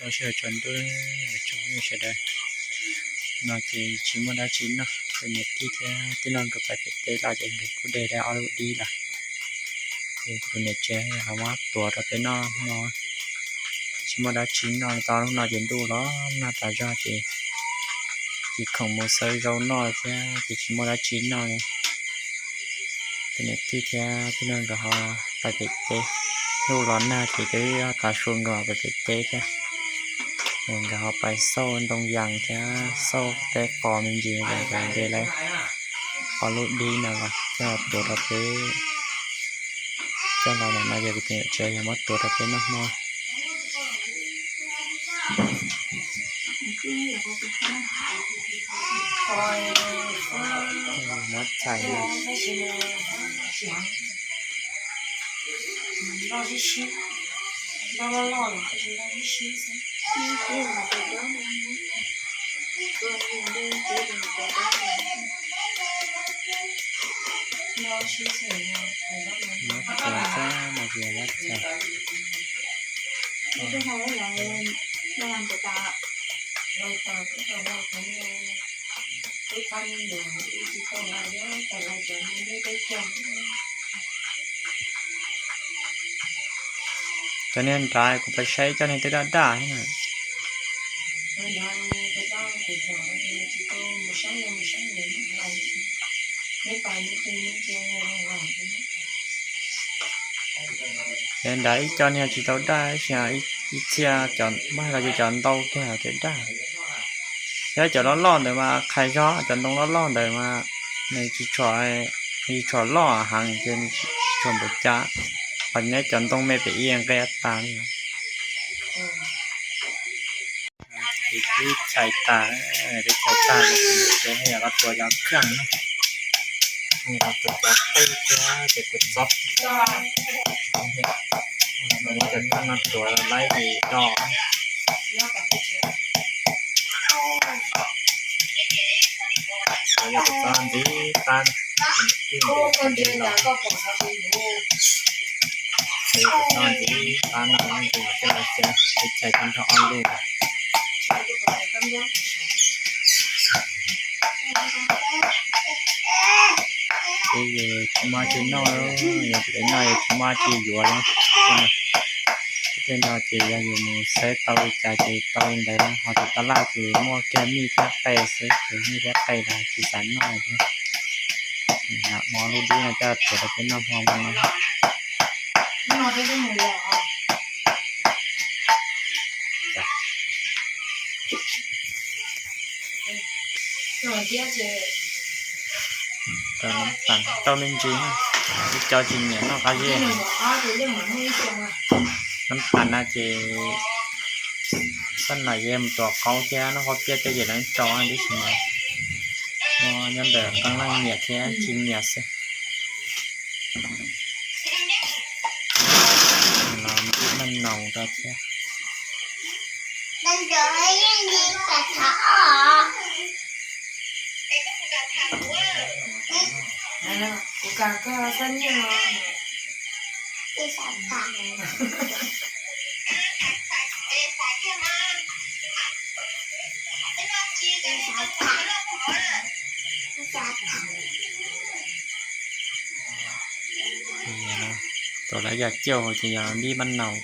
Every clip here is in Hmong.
Sawv daws tsaus ntuj, tsoom sawv daws. No ces tsis muaj dab tsi noj, tus niam tij thiab tij laug nkawd pais pem teb los ces nkawd kuj de tau ob lub dib lawm. Ces tus niam tsev ho muab tuav rau peb noj hmo. Tsis muaj dab tsi noj, tau hnub no ces ntuj los nag tas zog ces tsis khoom mus xawb zaub noj thiab ces tsis muaj dab tsi noj li. Tus niam tij thiab tij laug nkawd ho pais pem teb, ntuj los nag ces twb tav su nkawd pais pem teb thiab. Nkawd ho pais xauj ntoo yas thiab xauj tej qos me ntsis, nkawd de lawm ob lub dib no los coj tuav rau peb, coj los no ces tus niam tsev yog muab tuav rau peb noj hmo. Muab txhais Cov niag nrad kuv pais saib cov niag twb daj daj na. Cov nrad ib co niag tsis tau daj, ib txhia cov muab hais los ces cov ntau kiag twb daj. Thiab cov loj loj ntawd mas qhais zog, cov ntoo loj loj ntawd mas nws tsis tshua, nws tsis tshua loj heev ces nws tsis tshua npaum cas. Ho neb cov ntoo me pem ib nqe tas li. Twb txhais tas, twb txhais tas, ces yog los tuav cov kheej na, yog los tuav cov qeej thiab ces kuv txob. Muab cov kheej no tuav laib ces do. Yog kuv txob ntxiv qab, twb ntxiv los, yog kuv txob ntxiv qab no ces coj los xyaw, twb txhais tau nrho ob lub. Ces yus tsis muaj tsis noj, yog tsis tau noj yus tsis muaj tsis yuav li. Tej no ces yog yus mus xawb tau li cas ces tau li ntawd, ho tus tab laj ces muaj kiag mij thiab qe xwb, ces mij thiab qe los tsis xav noj thiab. Mov lub dib no coj tuav rau peb noj hmo no. Rau me ntsis, ib co tsis nyiam noj qab zeb. Nab pas na ces sab nam yog mus tuav qaub thiab noj qab piaj tej ces lawv tso tib si mas muaj nyob ntawm qee leej nyiam thiab tsis nyiam xwb. Los ib maj naus rau thiab. Tuav lawv yog ciaj hauv ces yog npib mab naus.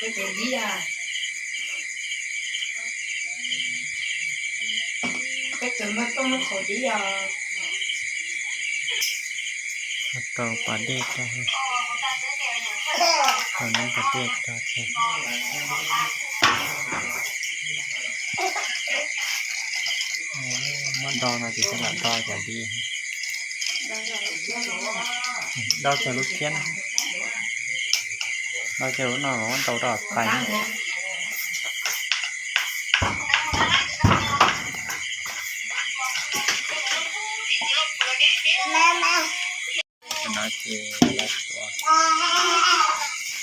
Peb tus dib, peb tus muaj tooj lub qhov dib os. Tau pas dej rau, tau neb pas dej rau thiab. Muab do no ces lam do cov dib. Do kiag lub thiab, do kiag lub no los muab ntau rau pais. No ces lawv tuav,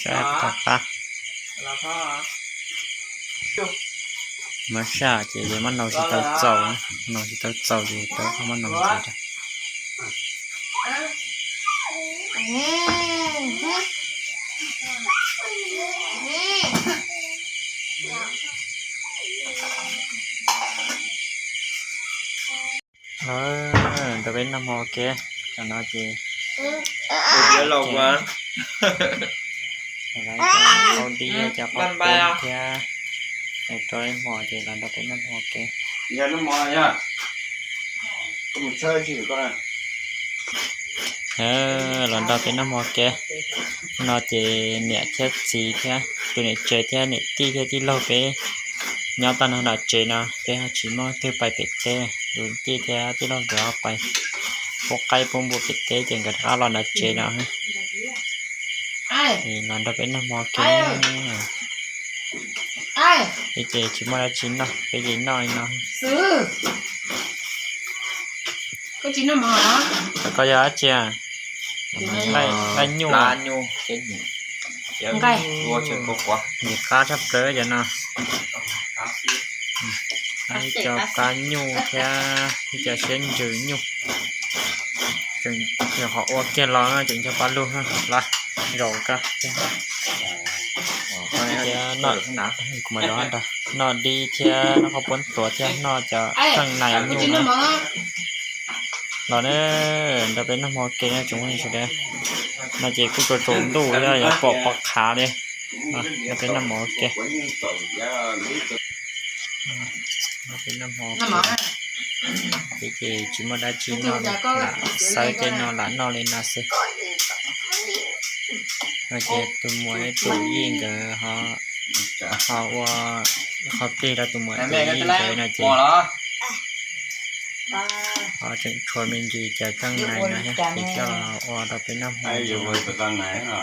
Sab tau qab. Mab saj ces yog mab nau tsis tau txaus, nau tsis tau txaus ces tau qab mab nau ntxiv rau. Nrog peb noj hmo ua ke, tam no ces lawv cov qaub dib cov qaub poob thiab, rau ib hmo ces los nrog peb noj hmo ua ke. Los nrog peb noj hmo ua ke. No ces niam thiab txiv thiab tus niam tsev thiab niam tij thiab tij laug peb nyob tau no nram tsev no, peb ho tsis muaj twg pais pem teb, tus tij thiab tij laug nkawd ho pais pub qaib pub npua pem teb ces nkawd rov qab los nram tsev no. Los nrog peb noj hmo ua ke. Peb ces tsis muaj dab tsi noj, peb ces noj li no. Koj yog dab tsi? Nqaij nyuj. Nqaij nyuj, ncim qab tshaj plaws cov no. Ib co qab nyuj thiab ib co siab ntsws nyuj. Tseem qhov ua kiag los tseem ncho pa lug lawm, zaum kawg. Kuv mam zov nrog noj dib thiab noj qhaub poob tuav thiab noj cov kheej nais nyuj no. Los ne, nrog peb noj hmo ua ke tsoom phooj ywg sawv daws. No ces kuj tsaus tsaus ntuj thiab yuav pom qhov qhav li. Nrog peb noj hmo ua ke. Noj hmo ua ke. Peb ces tsis muaj dab tsi noj, lam xawb tej no lam noj li no xwb. No ces tus muam tus yij nkawd ho ua qhov plig rau tus muam tus yij nkawd no ces ho tseem tshuav me ntsis cov kheej nais no thiab ces coj los ua rau peb noj hmo.